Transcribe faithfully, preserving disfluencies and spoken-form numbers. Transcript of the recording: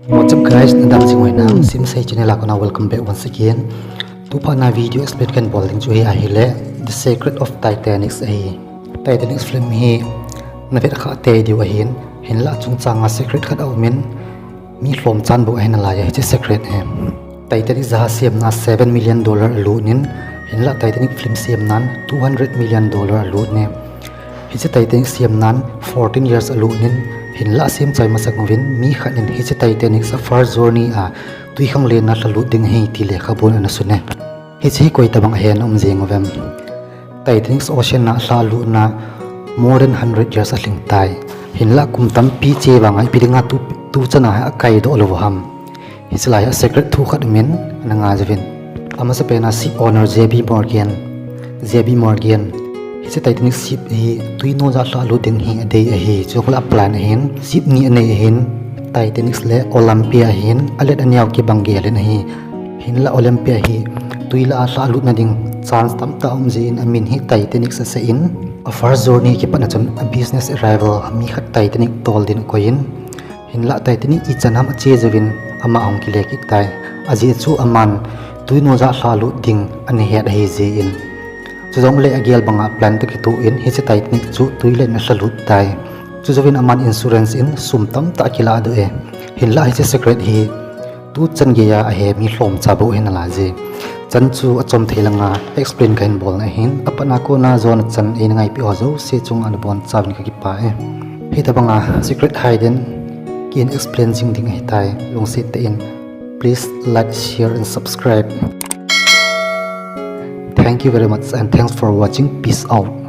What's up guys, nadam jing uvem? Simsei channel a kona welcome back once again. Tuphat na video explain kahin bol ding chu hi ahile The Secret of Titanic ahi. Titanic film hi navet kha tei diu ahin, hinlah chungchang a secret khat aumin, mi lhomchan bou ahi nalai a hiche secret hi. Titanic jahaz semna seven million dollar alut in, hinlah Titanic film semnan two hundred million dollar alut in. Hiche Titanic semnan fourteen years alut in, hinlah semchai masang uvin mi khat in hiche Titanic a first journey a twikhanglen a lhalut ding ahi ti lekhabun ana sun e. Hiche hi koi tabang ahin um jing uvem? Titanic ocean a lhalutna more than hundred years alhing tai. Hinlah kum tampi che vang a ipi dinga tu, tuchan a akaidoh lou ham? Hiche lai a secret thu khat umin, ana ngai uvin. Amasapen a ship owner J B Morgan, J B Morgan, hiche Titanic ship hi twi noija lhalut ding hi adei ahi, chule aplan ahin, ship ni anei ahin, Titanic le Olympia ahin, alet aneo kibang gel in ahi. Hinlah Olympia hi twi lah a lhalutna ding chance tamtah aum jeh in amin hi Titanic asah in, a first journey kipatna chun a business arrival mi khat Titanic tol din akoi in, hinlah Titanic ichan ham ache jouvin ama ahung kile kit tai. Ajeh chu aman twi noija lhalut ding ana het ahi jeh in. Chujongle agel banga plan toh kitoh in hiche Titanic chu twi le in alhalut tai. Chujouvin aman insurance in sum tamtah akiladoh e. Hinlah hiche secret hi tuchan geiya ahe mi lhomcha bou ahi nalai e. Chan chu achom thei langa explain kahin bolna ahin, apatna kona jona chan eina ngaipeh ho jouse chunga nabonchauvin kakipah e. Hitabanga secret hidden kahin explain jing ding ahitai, lungset tah in please like, share and subscribe. Thank you very much and thanks for watching. Peace out.